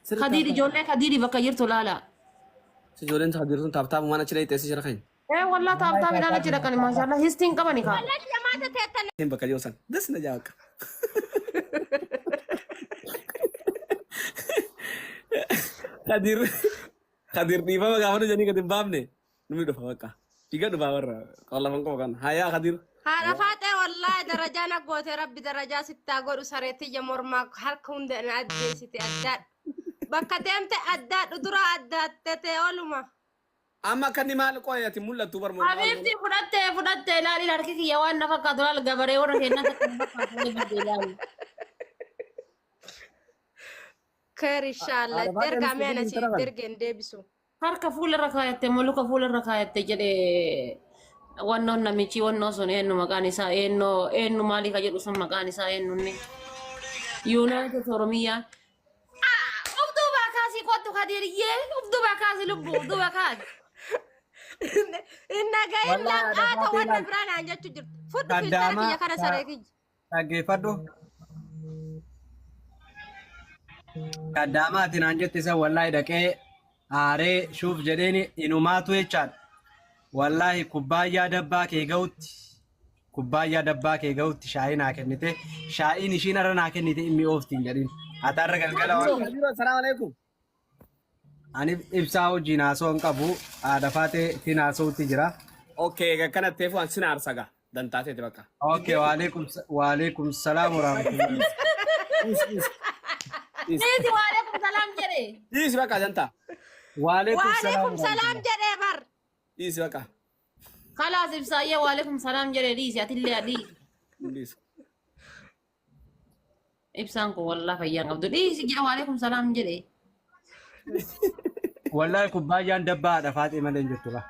Sirriitti Kadiir taaptaap. ijoollee kadiiri bakka jirtu laala. Si ijoolleen kadiir sun taaptaap waan achi dhayxee si jira keenya. Ee wallaa Wallahi taaptaa midhaan taaptaap achi dhaqani maashaallah histiin qabani kaa. Wallahi jamaata teettan Hin bakka jiru san. Das na jaa bakka. Kadir Kadir dhiifama gaafatu jedhanii gadi hin baafne. Numni dhufa bakka. Fiiga dhufa warra qallafan qofa kan. Hayaa Kadir. Haadha faaxee wallaahi darajaa na goote rabbi darajaa sittaa godhu sareetiyya mormaa harka hunda na addeessite addaadhu. Bakka deemte addaadhu dura addaattete oluma. Amma akka inni maal qo'e ati mul'attu bar mormaa. Habiibti fudhattee fudhattee ilaali harki kiyya waan na fakkaatu laal gabaree warra kennaa takka na fakkaatu ni badde ilaali. Keer inshaallah Haadha itti faaxee ergaa anis mee ana hin si taraban. itti ergeen deebisu. Harka fuularra kaayatte moo luka fuularra kaayatte jedhe wannoon namichi wannoo sun eenyu maqaan isaa eenyu eenyu maalii ka jedhu sun maqaan isaa eenyu inni. Yuunaayitid Oromiyaa. Of duubaa kaasii kottu Kadiiriyyee of duubaa kaasi lubbuu of duubaa kaasi. Hin dhagahin Wallahi haadha laqqaata faaxee wanna laal. biraa naan jechuu jirtu. Fudhu filtara Kaddaama kiyya kana saree kiyya. dhaggeeffadhu. Kaddaama ati naan jette san wallahi dhaqee aaree shuuf jedheen inumaatu jechaadha. Wallahi kubbaayyaa dabbaa kee ga'utti kubbaayyaa dabbaa kee ga'utti shaayii naa kennite shaayiin ishiin har'a naa kennite immi oofti hin jedhin. Ati har'a galgala waan Kadir assalamu alaikum. ani ibsaa wajjin haasoo hin qabu haadha faatee ittiin haasa'utti jira. Okay akkana ta'eef waan sin aarsaga. Dantaa ta'e bakka. Okay, waalaikum salaam warahmatullahi. Dhiis dhiis. Dhiis. Dhiisi waalekum salaam jedhe. Dhiisi bakka dantaa. Waalaikum salaam Waalekum salaam warahmatullahi. jedhee bar. Dhiisi bakka. Kalaas ibsaayyee waalekum salaam jedhe dhiisi atillee dhiisi. Dhiisi. Ibsaan kun wallaa fayyaa hin qabdu. Dhiisi jedhe waalekum salaam jedhe. Wallahi kubbaayyaan dabbaa haadha faaxee malee hin jirtu laa.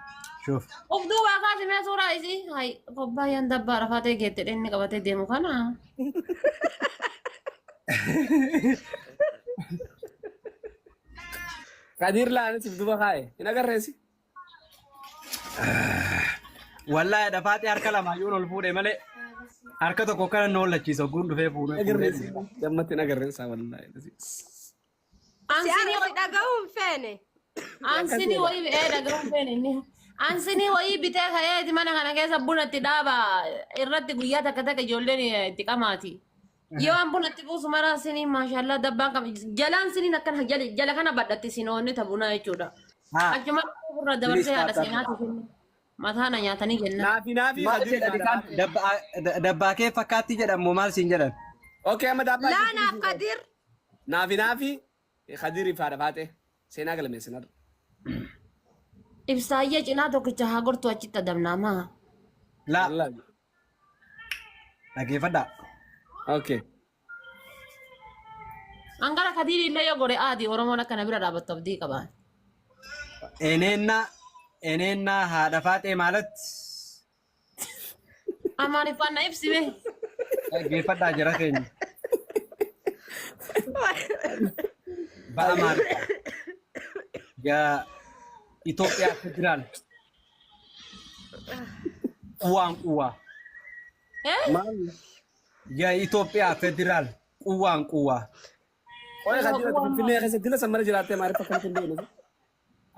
Shuuf. Of duubaa kaasi mee suuraa isii. Hay kubbaayyaan dabbaa rafaa ta'e geette inni qabatee deemu kana. Kadiir laanis if duba kaa'e. Hin agarreessi. Wallahi haadha faaxee harka lamaa yoon ol fuudhe malee harka tokko kana nu hollachiisa ogguun dhufee fuudhee fuudhee Agarreessi. Gammatti hin agarreessaa wallaahi. Si Ansinii arra si dhaga'uu hin feene. Ansinii wayii ee dhaga'uun feene inni. Ansinii wayii bitee ka'eeti mana kana keessa buna itti dhaaba irratti guyyaa takka takka ijoolleen itti qamaati. Yoo an buna itti buusu maraa siniin maashaallah dabbaan qaba. Jalaan siniin akkana jala jala kana badhatti sinoonni ta bunaa jechuudha. Haa. Achuma irra Please dabarsee haadha tap tap. seenaati kennu. Mataa na nyaatanii jenna. Naafi naafi Maal Kadiir jedhan haadha isaan faaxee. dabbaa kee fakkaatti jedhan moo maal siin jedhan? Okay amma daabbaa Laa isitti naaf dhiisuu kadir. Naafi naafi Kadiir haadha faaxee. Seenaa galmeessin har'a. Ibsaayyee cinaa tokkicha haa gortu achitti adamnaa maa. Laa Wallaahi. dhaggeeffadhaa. Okay. Angara kadiiri illee yoo gore aadi Oromoon akka na bira dhaabattu abdii qaba. Eneennaa eneennaa haadha faaxee maalatti Amaariffaan na ibsi mee. dhaggeeffadhaa jara keenya. Ba'amaariffaa. Yaa Itoophiyaa federaal Quwwaan quwwaa. Eh? Maal? Yaa Itoophiyaa federaal quwwaan quwwaa. Qoy Khadiira ati Finfinnee keessa dila san mara jiraattee maaliif akkanatti hin beekne?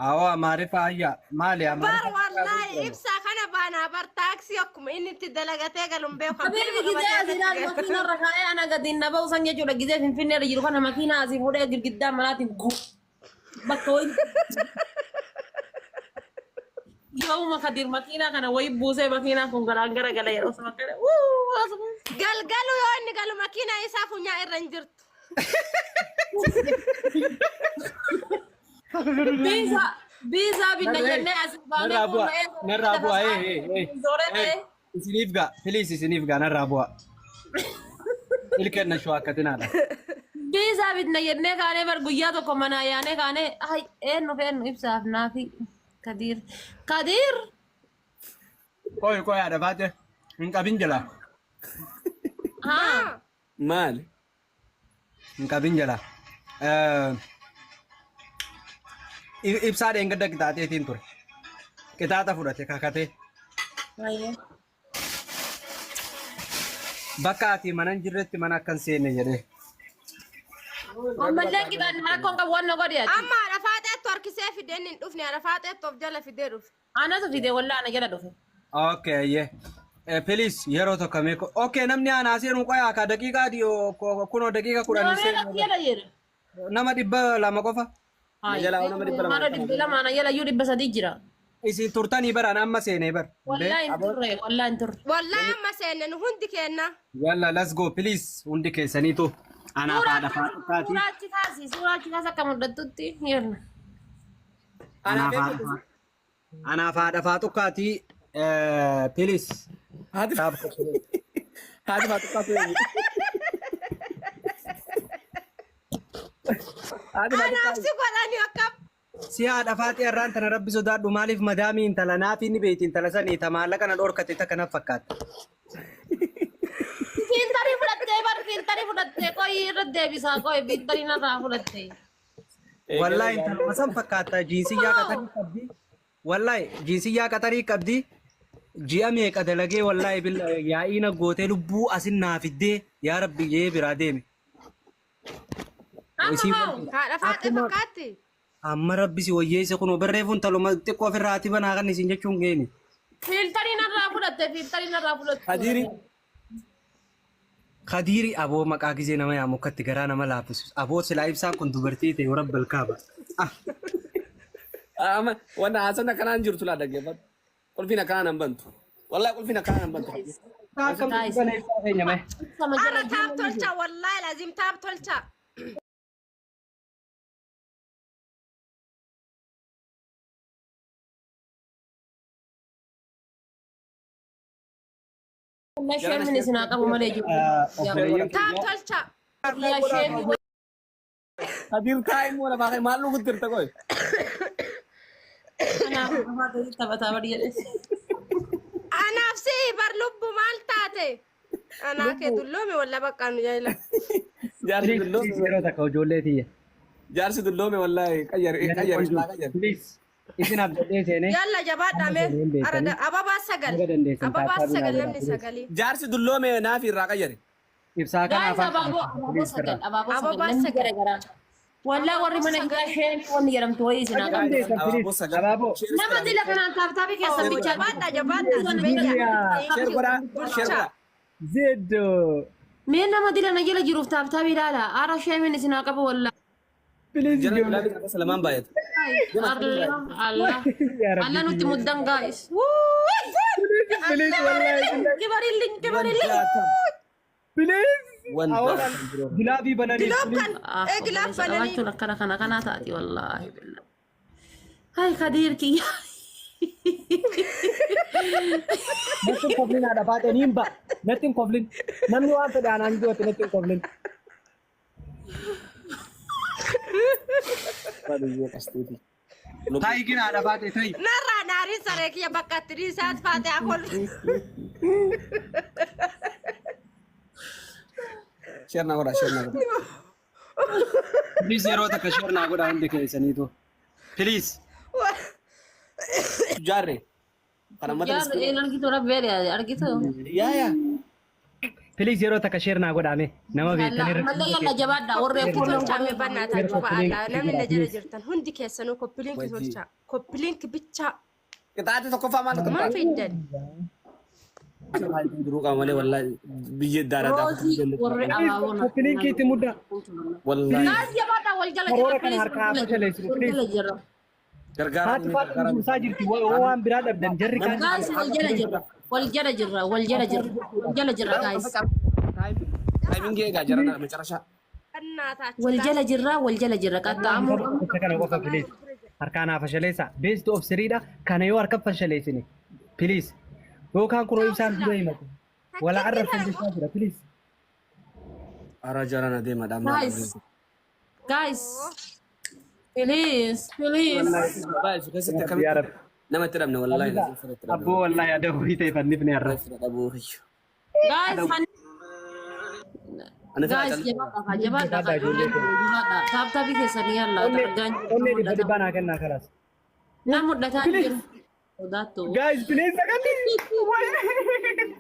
Awoo Amaariffa ayyaa maali Bar Amaariffa wallaahi ibsaa kana baanaa bar taaksii akkuma inni itti dalagatee galu hin beeku. Habibi gizee asii ilaali makiina irra kaa'ee ana gadi na ba'u san jechuudha gizee Finfinnee irra jiru kana makiina asii fuudhee girgiddaa manaatiin gu bakka wayii yoomuma Kadir makiinaa kana wayii buusee makiinaan kun garaan gara gala yeroo sana kana wuu asuma. Galgalu yoo inni galu makiinaa isaa funyaa irra hin jirtu. Biiza biizaa binna jennee asii baanee Narraa kun bu'a narraa bu'a ee ee ee Zooree ta'e. isiniif gaa please isiniif gaa narraa bu'a. Ilkenna shuu akkatinaadha. Biizaa bitna jennee kaanee bar guyyaa tokko manaa yaanee kaanee ay eenyu fi eenyu ibsaaf naafi Kadiir Kadiir Qoy qoy haadha baate hin qabin jala haa Maali? hin qabin jala. Ibsaa dheengadda qixaaxeetiin ture. Qixaaxa fudhate kakatee. Ayyee. Bakka ati mana hin jirretti mana akka hin seenne jedhee. Ammallee qixaan rakkoon qabu waan na godhe ati. Amma haadha faaxeettu harkisee fidee inni hin dhufne, haadha faaxeettu of jala fidee dhufe. Anatu fide wallaa ana jala dhufe. Okay, yeah. Please, yeroo tokko meeqa. Okay, namni aanaa seenu qoyaa ka daqiiqaa kunoo daqiiqa 10 Nama meeqa seenu. jala jira? Nama 200 qofa. Na jalaa nama 200. Mana 200 ana jala iyyuu 300 jira. Isin turtanii baraan amma seenee bar. Wallaa hin turre, wallaa hin turre. Wallaahi amma seenne nu hundi kenna. Yalla, let's go, please, hundi keessaniitu. Anaaf haadha faaxukaati. Suuraa achi kaasi, suuraa achi kaasi akka mul'attutti hirna. Anaaf haadha Anaaf haadha faaxukaati. Please. Haati faaxukaatu eenyu? Haati Anaaf faaxukaatu. si godhani akkam. Si haadha faaxee irraan tana rabbi sodaadhu, maaliif madaamii intala naafi ni beekti, intala sanii ta maallaqa na dhorkate takka na fakkaata. Fiiltarii fudhattee bar, fiiltarii fudhattee qoyi irra deebisaa, qoyi fiiltarii narraa fudhattee. Wallahi intaluma san fakkaata, jiinsiyyaa qaxarii qabdi. Wallahi jiinsiyyaa qaxarii qabdi. Ji'a meeqa dalagee, wallahi billa yaa'ii na gootee lubbuu asin naa fiddee, yaa rabbi jee biraa deeme. Amma Isii hoo? Haadha faaxee Akkuma- fakkaatti. Amma rabbi si wayyeesse, kunoo barreeffuun taluma xiqqoo ofirraa ati banaa kan isin jechuun geeni. Fiiltarii narraa fudhatte, fiiltarii narraa fudhatte. Hadiiri. Kadiiri aboo maqaa gizee nama yaamu akkatti garaa nama laaffisu. Aboo silaa ibsaan kun dubartii ta'e rabbi alkaaba. Ah. Amma wanna haasan akkanaan jirtu laa dhaggeeffadhu. Qulfiin akkanaan hin bantu. Wallahi qulfiin akkanaan hin bantu. Akkam bana ibsaa keenya mee. Sama jala Arra tap tolcha, wallaahi lazim tap tolcha. Wallahi sheemni isin haa qabu malee jiru. Obboleeyyan Tap tolcha. Yaa sheemni. Hadiir taa'e immoo lafaa ka'e maal dhugutti jirta qoy? Kanaaf afaan taphataa bari jedhe. Anaaf si bar lubbu maal taate? Anaa kee dulloome walla bakka nu jaila. Jaarsi dulloome. Yeroo takka ijoollee tiyya. Jaarsi dulloome wallahi qayyar qayyar silaa qayyar. Please. Isin abdadhee seenee. Yalla jabaadhaa mee. Arada ababaa sagal. Haga dandeessan Ababaa taattaa sagal binaa namni godhaa. sagalii. Jaarsi dulloome naafi irraa qayyare. Ibsaa kana Guys, afaan abaaboo abaaboo sagal, abaaboo sagal Abaaboo namni sagal. gara garaa. Wallaa warri mana hidhaa sheemii wanni jedhamtu wayii isin haa qabu. Dandeessan Abaaboo please. sagal. Abaaboo. Nama dila kanaan taaptaabii keessan bichaa. Jabaadhaa jabaadhaa sibeeyya. Share godhaa. Share godhaa. Zeddo. Mee nama dila na jala jiruuf taaptaabii ilaala. Ara sheemiin isin haa qabu wallaa. Please Jara ijoollee. bilaabii takka lamaan baay'ata. Allah Allah. Yaa Rabbi. Allah nutti muddan guys. Please wallahi. Kibarilling kibarilling. Please. Wanta. Gilaabii bananii. Gilaaf kan ee gilaaf bananii. Qabaachuun akkana kana kanaa taati wallaahi billah. Hay Kadiir kiyya. Natti hin koflin haadha faaxee niin ba'a. Natti hin koflin. Namni waan fedhe anaan goote natti hin koflin. Baay'ee qasteeti. Ta'i gina haadha faaxee ta'i. Narraa naariin saree kiyya bakka itti dhiisaat faatee akol. Share na godhaa share na godhaa. Please yeroo takka share naa godhaa hundi keessaniitu. Please. Jaarre. Kana mata Jaarri een argitu rabbeeri argitu. Yaa yaa. Please yeroo takka share naa godhaa mee. Nama beektan irra. Mallee yalla jabaadha warri Link akkuma tolchaa mee bannaataa juba allaa namni na jala jirtan hundi keessanuu copy link tolchaa. Copy link bichaa. Qixaatii tokkoffaa maal Maal qixxaate? fiddan? Duruu qaba malee wallahi biyya daaraa Roozii warri abaaboo na. Copy link itti muddaa. Wallahi. Guys jabaadha wal jala jira. Karoora kana harkaa haa fashaleessinu, Wal jala jira. Gargaara. Haati faaxee dursaa jirti. Waan biraa dhabdan jarri kaan. Guys wal jala jira. Wal jala jira. Wal jala jira. Wal jala jira guys. Timing eegaa jara መጨረሻ. Bannaataachuu. Wal jala jirra wal jala jirra qaxxaamur. Isa kana qofa please. Harkaan haa fashaleessa. Best of threedha. Kana yoo harka fashaleessine. Please. Yookaan kunoo ibsaan dura himatu. Wala arrabsan jechaa jira please. Ara jara na deema dha. Guys. Guys. Please please. Baay'ee keessatti Yaa akkamitti Rabbi. namatti dhabne wallahi. Abboo wallahi adabuu ta'e fannifne har'a. Dhabuu. Guys Ani guys jabaadha jabaadha jabaadha taaptaabii keessanii yalla argaan Onnee dhibba dhibbaa naa kennaa kalaas. Na mul'ataa jiru. Sodaattu. Guys, please, sagalli.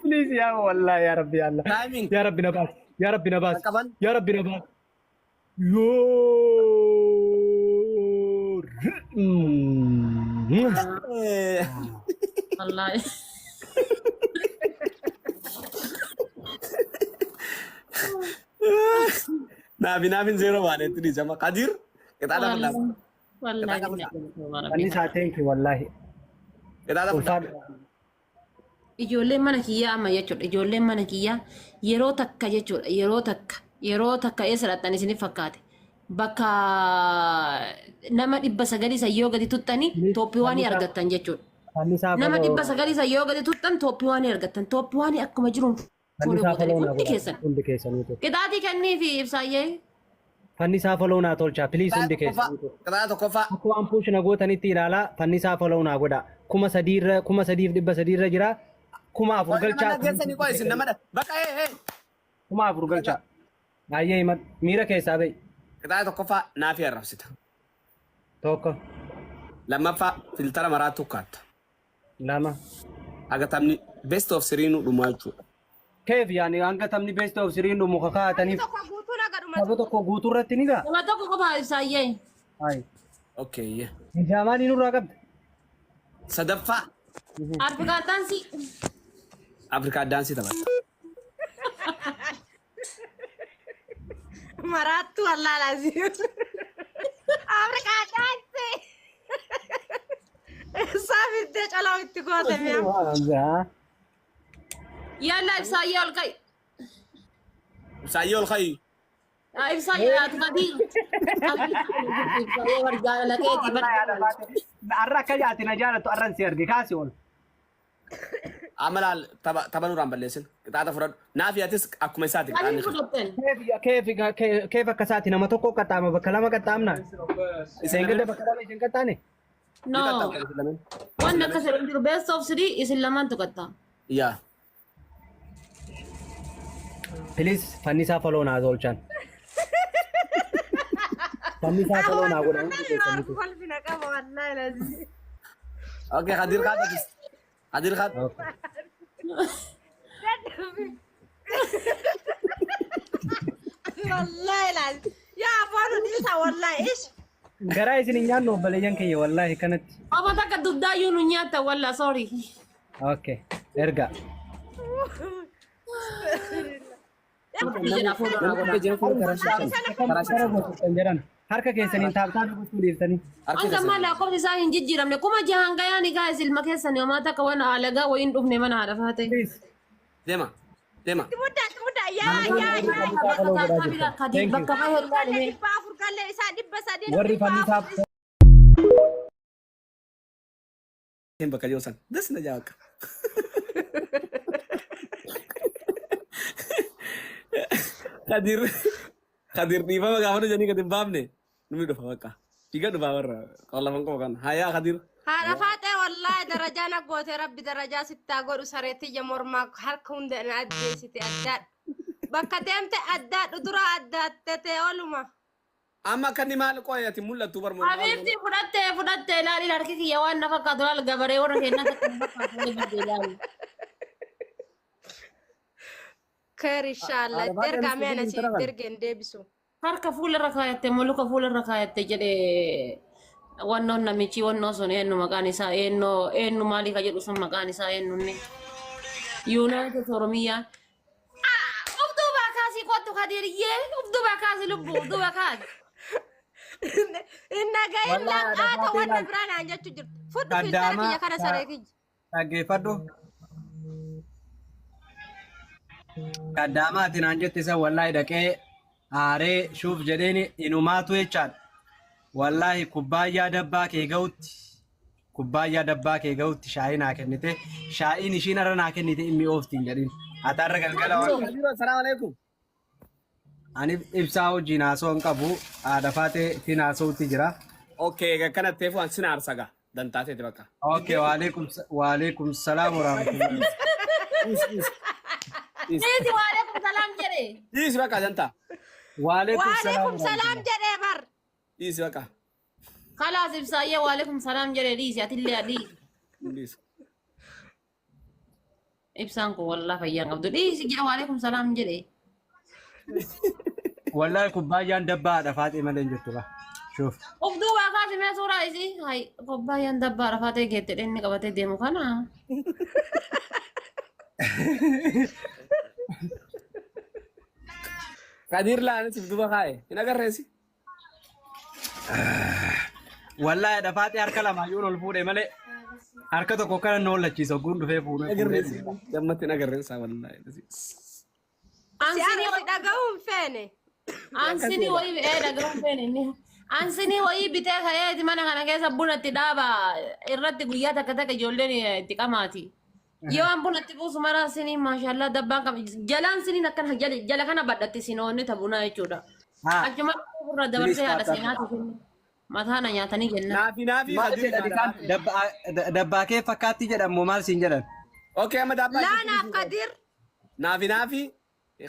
Please, yaa wallahi, yaa Rabbi, yaa Allah. Timing. Yaa Rabbi na baas. Yaa Rabbi na baas. Qaban. Yaa Rabbi na baas. Yoo. Wallaahi. Naafi naafin zeeroo baanetti dhiisama. Kadir qixaata fudhaa. Wallaahi. Annisaa, thank you wallaahi. Qixaata fudhaa. Ulfaadhu. Ijoolleen mana kiyyaa amma jechuudha. Ijoolleen mana kiyyaa yeroo takka jechuudha. Yeroo takka yeroo takka eessa dhaqxan isiniif fakkaate? Bakka nama 900 san yoo gadi tuttanii top one argattan jechuudha. Annisaa Nama follow. 900 san yoo gadi tuttan top one argattan. Top one akkuma jiruun follow Fannisaa gootanii follow naa hundi godha. keessan. Hundi keessaniitu. Qixaatii kennii fi ibsaayyee. Fannisaa follow naa tolchaa. Please, hundi keessaniitu. Qixaata tokkoffaa. Akka waan push na gootanitti ilaalaa, fannisaa follow naa godha. 3000 irra, 3300 irra jira. 4000 galchaa. Nama keessanii qoy isin nama bakka ee ee. 4000 galchaa. Baay'ee hima miira keessaa ba'i. Qixaata tokkoffaa naafii arrabsita. Tokko. Lammaffaa filtara maraatu kaatta. Lama. Haga taphni best of three nu dhumaa jechuudha. Keef yaani hanga taphni best of three dhumu kakaataniif Tokko guutuu naga dhumatu. tapha tokko guutuu irratti ni ga'a. Nama tokko qofa ibsaayyee. Ayi. Okay. Mijaamaanii nurraa qabda. Sadaffaa Afrikaa daansii. Afrikaa daansii taphatta. Maraattu wallaalaa. Afrikaa daansii. Isaa fiddee calaa itti goote mi'a. Yalla ibsaayyee ol ka'i. Ibsaayyee ol ka'i. Ibsaayyee ati Kadir. Ibsaayyee war jaalala keetii bar. Har'a akka jaati na jaalattu har'an si arge kaasi ol. Amma laal tapha nurraan balleessin. Qixaata fudhadhu. Naafi atis akkuma isaati Kamiin qixaanni. fudhattan? Keef keef akka isaati nama tokko qaxxaama bakka lama qaxxaamna. Isin gadda bakka lama isin qaxxaane. No. Wanni akkas jedhamu jiru best of three isin lamaantu qaxxaa. Yaa. Please, fannisaa follow naa tolchan. Fannisaa follow naa godha hundi keessaniitu. Kolfina qaba wallaahi lazii. Okay, Kadir kaat atis. Kadir kaat. Okay. Wallaahi laazii. Yaa afaan dhiisa wallaahi ish. Garaa isin hin nyaannu obboleeyyan kiyya wallaahi kanatti. Amma takka dugdaayyuu nu nyaatta walla, sorry. Okay. Erga. Jedha follow naa godha. Kan jedhan harka keessaniin tap tap gochuu dhiiftanii. Hanga ammaa lakkoofsi isaa hin jijjiiramne 6000 gayaani gaa'es ilma keessan homaa takka waan alagaa wayiin dhufne mana haadha faate. Please. Deema. Deema. Mudda mudda yaa yaa yaa. Kadir bakka baay'ee ilaalime. 400 gallee isaa 300. Warri fannisaa Bakka jiru san. Das na jaa bakka. Kadir Kadir dhiifama gaafadhu jedhanii gadi hin baafne. Numni dhufa bakka. Fiiga dhufa warra qallafan qofa kan. Hayaa Kadir. Haadha faaxee wallaahi darajaa na goote rabbi darajaa sittaa godhu sareetiyya mormaa harka hunda na addeessite addaadhu. Bakka deemte addaadhu dura addaattete oluma. Amma akka inni maal qo'e ati mul'attu bar mormaa. Habiibti fudhattee fudhattee ilaali harki kiyya waan na fakkaatu laal gabaree warra kennaa takka na fakkaatu waliin badde ilaali. Kheer inshaallah itti ergaa mee ana si itti ergeen deebisu. Harka fuularra kaayatte moo luka fuularra kaayatte jedhee wannoon namichi wannoo sun eenyu maqaan isaa eenyu eenyu maalii ka jedhu sun maqaan isaa eenyunni. United Oromiyaa. Uf duubaa kaasii kottu Kadiriyyee uf duubaa kaasi lubbuu uf duubaa kaasi. Inna gahin laqqaata wanna biraa naan jechuu jirtu. Fudhu filtara kiyya kana saree kiyya. Dhaggeeffadhu. Kaddaama ati naan jette san wallaahi dhaqee aaree shuuf jedheeni inumaatu jechaadha. Wallaahi kubbaayyaa dabbaa kee ga'utti kubbaayyaa dabbaa kee ga'utti shaayii naa kennite shaayiin ishiin har'a naa kennite immi ooftiin jedhin. Ati har'a galgala waan Kadir, assalamu alaikum. Ani ibsaa wajjin haasoo hin qabu haadha faatee ittiin haasa'utti jira. Okay, akkana ta'eef waan sin aarsaga. Dantaateeti bakka. Okay, waalaikum salaam warahmatullahi. Dhiis dhiis. Dhiis. Dhiisi waalaikum salaam jedhe. Dhiisi bakka dantaa. Waalaikum salaam. Waalaikum salaam jedhee bar. Dhiisi bakka. Kalaas ibsaayyee waalaikum salaam jedhe dhiisi atillee dhiisi. Dhiisi. Ibsaan kun wallaa fayyaa hin qabdu dhiisi jedhe waalaikum salaam jedhe. Wallaahi kubbaayyaan dabbaa haadha faaxee malee hin jirtu ba. Shuuf. Of duubaa kaasi mee suuraa isii. Hay kubbaayyaan dabbaa haadha faaxee geette inni qabatee deemu kana. Kadir laanis if duba kaa'e. Hin agarreessi. Wallaahi haadha faaxee harka lamaayyuun ol fuudhe malee harka tokko kana nu hollachiisa ogguun dhufee fuudhee. Agarreessi. Gammatti hin agarreessaa wallaahi. Si Ansinii arra si dhaga'uu hin feene. Ansinii wayii dhaga'uun feene inni. Ansinii wayii bitee ka'eeti mana kana keessa buna itti dhaaba irratti guyyaa takka takka ijoolleen itti qamaati. Yoo an buna itti buusu mara sinii maashaallah dabbaan qaba. Jalaan siniin akkana jala kana badhatti sinoonni ta bunaa jechuudha. Haa. Achuma irra dabarsee haadha seenaati kennu. Mataa na nyaatanii jenna. Naafi naafi Maal Kadir jedhan isaan dabbaa kee fakkaatti jedhan moo maal siin jedhan? Okay amma dabbaa. Laanaaf Kadir. Naafi naafi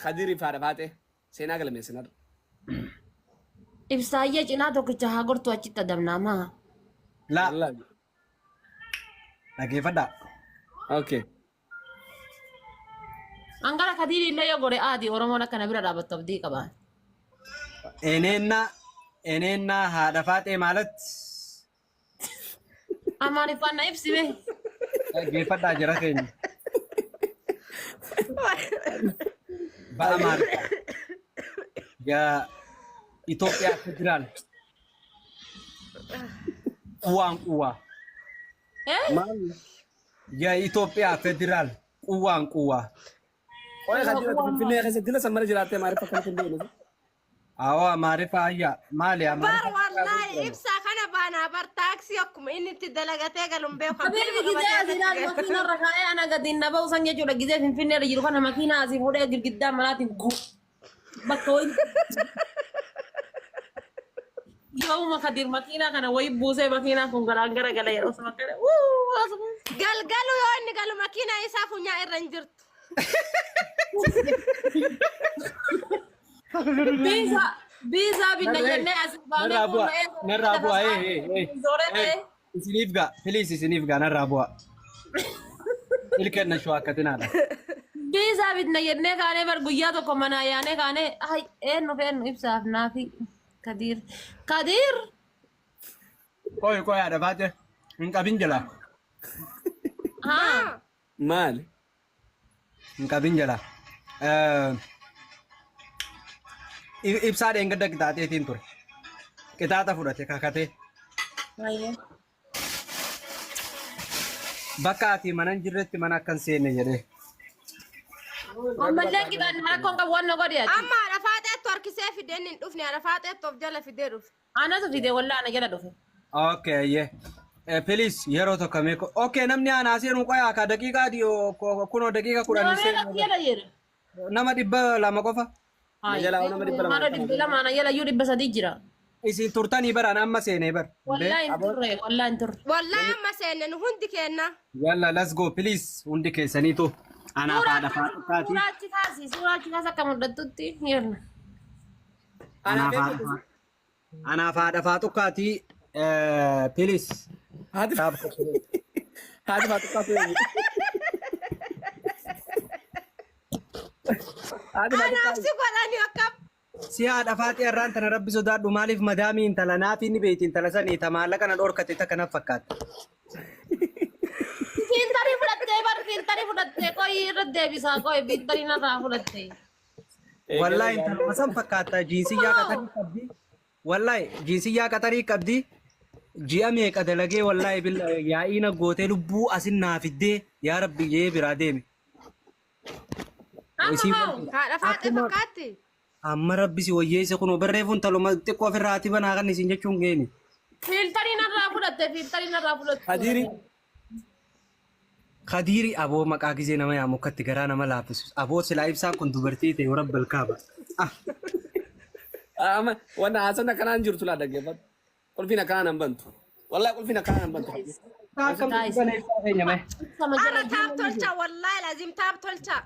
Kadir fi haadha faaxee. Seenaa galmeessinarra. Ibsaayyee cinaa tokkicha haa gortu achitti adamnaa maa. Laa Wallaahi. dhaggeeffadhaa. Okay. Angara Kadiiri illee yoo gore aadi Oromoon akkana bira dhaabattu abdii qaba. Eneennaa eneennaa haadha faaxee maalatti Amaariffaan na ibsi bee. dhaggeeffadhaa jira keenya. በአማርኛ የኢትዮጵያ ፌዴራል ቋንቋ Maal? የኢትዮጵያ ፌዴራል ቋንቋ Qoy Kadir ati Finfinnee keessatti dila san mana jiraattee maaliif akkanatti hin deemne? አዎ አማሪፋ አያ ማሊ Bar አማሪፋ wallaahi ibsaa kana baanaa bar taaksii akkuma inni itti dalagatee galu hin beeku. Habibi gizee asii ilaali makiina irra kaa'ee ana gadi hin naba'u san jechuudha. Gizee Finfinnee irra jiru kana makiina asii fuudhee girgiddaa manaatiin gu. Bakka wayii. Yoomuma Kadir makiinaa kana wayii buusee makiinaan kun garaan gara gala yeroo sama kana. Wuu asuma. Galgalu yoo inni galu makiinaa isaa funyaa irra hin jirtu. Biisa biisa binna jennee asii baanee narraa bu'a kun narraa bu'a Zooree ta'e. isiniif gaa please isiniif gaa narraa bu'a ilkenna shawaakkatinaadha Biisa bitna jennee kaanee bar guyyaa tokko manaa yaanee kaanee ay eenyu fi eenyu ibsaaf naafi Kadir Kadir ቆይ ቆይ haadha faaxee hin qabin jala haa Maali? hin qabin jala ibsaa dheengadda qixaaxeetiin ture qixaaxa fudhate kakatee bakka ati mana hin jirretti mana akkan seenne jedhee ammallee qixaanni rakkoon qabu waan na godhe ati Amma haadha faaxeettu harkisee fidee inni hin dhufne haadha faaxeettu of jala fidee dhufe. anatu fide wallaa ana jala dhufe Okay, yeah. Please yeroo tokko meeqa. Okay, namni aanaa seenu qoyaa ka daqiiqaa kunoo daqiiqa 10 Nama meeqa seenu. jala jedha Nama 200 qofa. Jala nama 200. Mana 200 ana jala iyyuu 300 jira. Isin turtanii baraan amma seenee bar. Wallaa hin turre wallaa hin turre. Wallaahi amma seenne nu hundi kenna. Yalla let's go please hundi keessaniitu anaaf haadha faaxukaati. Suuraa achi kaasi suuraa achi kaasi akka mul'attutti hirna. Anaaf haadha faaxukaati please. Haati haati faaxukaatu eenyu? Haati Anaaf faaxukaatu. si godhani akkam. Si haadha faaxee irraan tana rabbi sodaadhu maaliif madaamii intala naafi inni beeyti intala sanii ta maallaqa na dhorkate takka naf fakkaata. Fiiltarii fudhattee bar fiiltarii fudhattee qoyi irra deebisaa qoyi fiiltarii narraa fudhattee. Wallahi intaluma san fakkaata jiinsiyyaa qaxarii qabdi. Wallahi jiinsiyyaa qaxarii qabdi. Ji'a meeqa dalagee wallahi billa yaa'ii na gootee lubbuu asin naa fiddee yaa rabbi jee biraa deeme. Amma Isii hoo Haadha faaxee fakkaatti. Amma rabbi si wayyeesse kunoo barreeffuun taluma xiqqoo ofirraa ati banaa kan isin jechuun geeni. fiiltarii narraa fudhatte fiiltarii narraa fudhatte. Kadiiri. Kadiiri aboo maqaa gizee nama yaamu akkatti garaa nama laaffisu. Aboo silaa ibsaan kun dubartii ta'e rabbi alkaaba. Ah, Amma wanna haasan akkanaan jirtu laa dhaggeeffadhu. Qulfiin akkanaan hin bantu. Wallahi qulfiin akkanaan hin bantu. Akkam bana ibsaa keenya mee. Sama Arra jala taap tolcha wallaahi lazim taap tolcha.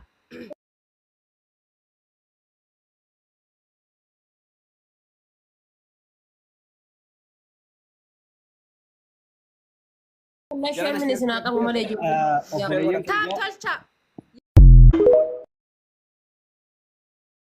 Sheemini sinaa qabu malee jiru. Obboleeyyan Taap tolcha.